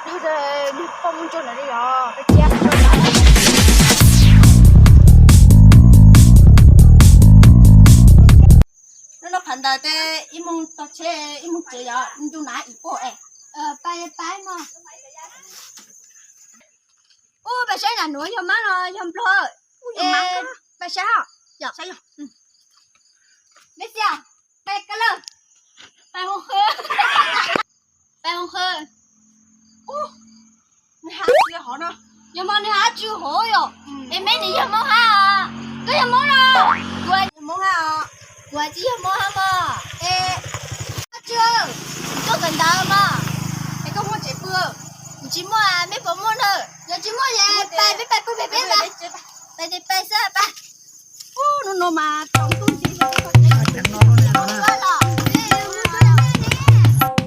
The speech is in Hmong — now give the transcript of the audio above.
Nws poj muaj ntsuag ntawd li os. No no qhav ntawd tes ib moog tog tsheb ib moog tsev yog ncu nav ib puag es. Pais pais mog. Ub, pais saib nam nuav yog mab los yog nplog. Pais saib os. Meb xia, pais ka lawm. Pais hoos qhw. Pais hoos qhw. Yog mog, nws hab tsw hov yom. Es meb nws yog Moob hab os? Koj yog Moob los? Kuv yog Moob hab os. Kuv tsi yog Moob hab mog. Es koj tsw, tuaj kawm ntawv mog. Es koj muaj tsev pw? Kuv tsi muaj, meb puas muaj na? Yog tsi muaj ces pais, peb pais pw pem peb ntag. Pais tes pais xwb pais. Ub, nub nua mas